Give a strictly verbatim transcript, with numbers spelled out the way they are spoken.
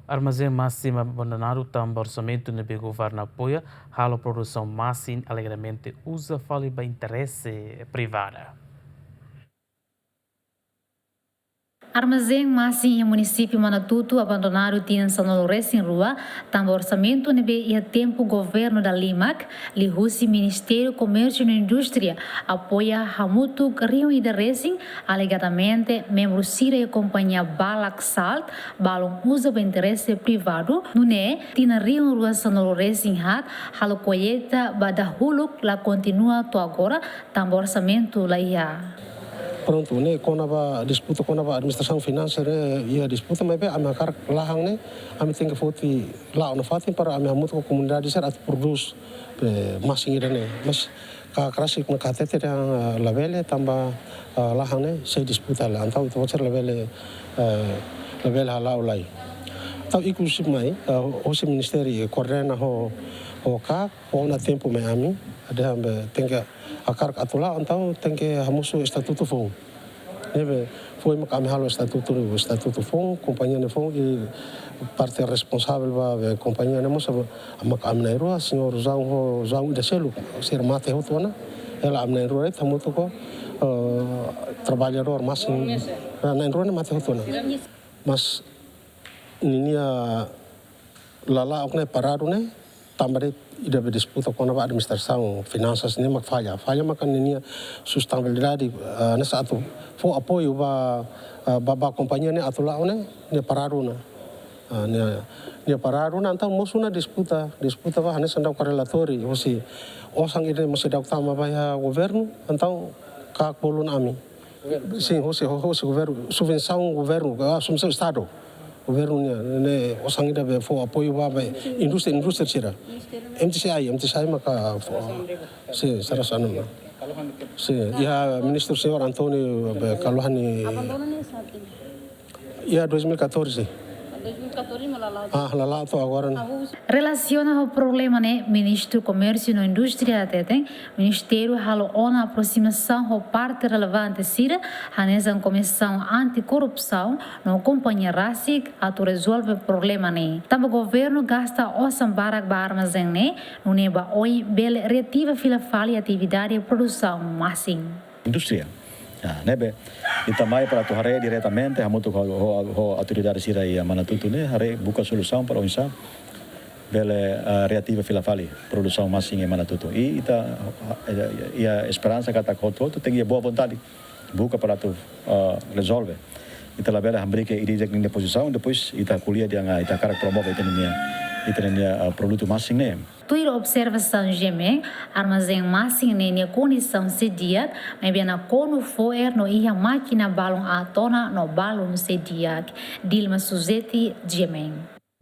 Armazén masin abandonadu tanba orsamentu ne'ebé governu apoia halo produsaun masin alegadamente uza fali ba interese privada. Armazén masin iha munisípiu Manatutu abandonadu tinan sanulu-resin-rua, tanba orsamentu ne'ebé iha tempu governu Dalimak, liuhusi Ministériu Komérsiu no Indústria, apoia hamutuk rihun ida resin, alegadamente membru sira iha kompañia Balak Salt, balun uza ba interese privadu, nune'e tinan rihun rua sanulu-resin-haat, halo kolleita ba dahuluk la kontinua to'o agora, tanba orsamentu la iha. Prontu, ne'e kona-ba disputa kona-ba administrasaun finanseira, iha disputa, maibé ami hakarak lahan ne'e, ami tenke foti la'o nafatin para ami hamutuk ho komunidade sira atu prodús, eh, masin ida-ne'e. Mas ka karasi mak hatete dehan, eh, labele tanba, eh, lahan ne'e sei disputa hela. Entaun ita-boot sira labele, eh, labele hala'o lai. Entaun ikus mai, eh, hosi ministériu koordena ho, ho KAK, ho ona tempu mai ami, dehan be tenke hakarak atu la'o, entaun tenke hamosu estatutu foun. Ne'ebé foin mak ami halo estatutu, estatutu foun, kompañia ne'e foun, i parte responsavel ba be kompañia ne'e mós mak ami na'in-rua, señór João ho João ida seluk, sira mate hotu ona, hela ami na'in-rua de'it hamutuk ho, eh, traballadór masin, na'in-rua ne'e mate hotu ona. Mas ninia lala'ok ne'e paradu ne'e, tanba de'it ida be disputa kona-ba administrasaun finansas ne'e mak falla. Falla maka ninia sustentabilidade, eh, hanesan atu fó apoiu ba, eh, ba, ba kompañia ne'e atu la'o ne'e, ne'e paradu ona. Ah, ne'e, ne'e paradu ona, entaun mosu ona disputa, disputa ba hanesan daudaun relatóriu, hosi osan ida mós daudaun tama ba iha governu, entaun KAK bolu ona ami. Sin, hosi, ho-, hosi governu, subvensaun governu, ah, subvensaun Estadu. Governu nian, ne'e osan ida be fó apoiu ba, ba indústria, indústria sira. M T C I, M T C I maka fó. Sin, sara sana. Sin, iha ministru señór António be kalu hani. Abandona ne'e saat ini. Iha dois mil e catorze. Dois mil e catorze mak la la'o. Ah, la la'o to'o agora. Relasiona ho problema ne'e, Ministru Komérsiu no Indústria hateten, ministériu halo ona aprosimasaun ho parte relevante sira, hanesan Komisaun Anti-Korrupsaun no kompañia rasik atu rezolve problema ne'e. Tanba governu gasta osan barak ba armazén ne'e, nune'e ba oin bele reativa fila fali atividade produsaun masin. Indústria. Ah, ne'ebé ita mai para atu haree diretamente, hamutuk ho, ho, ho autoridade sira iha Manatutu ne'e, haree buka solusaun para oinsá bele, ah, reativa fila fali produsaun masin iha Manatutu. I ita, ah, iha esperansa katak hotu-hotu tenke iha boa vontade buka para atu, ah, rezolve. Ita labele hamriik ida-idak nia pozisaun, depois ita ko'alia dehan ita hakarak promove ita-nia, ita-nia, ah, produtu masin ne'e. Tuir observasaun GMN, armazén masin ne'e nia kondisaun sei di'ak, maibé nakonu fo'er no iha mákina balun aat ona no balun sei di'ak. Dilma Suzeti, GMN.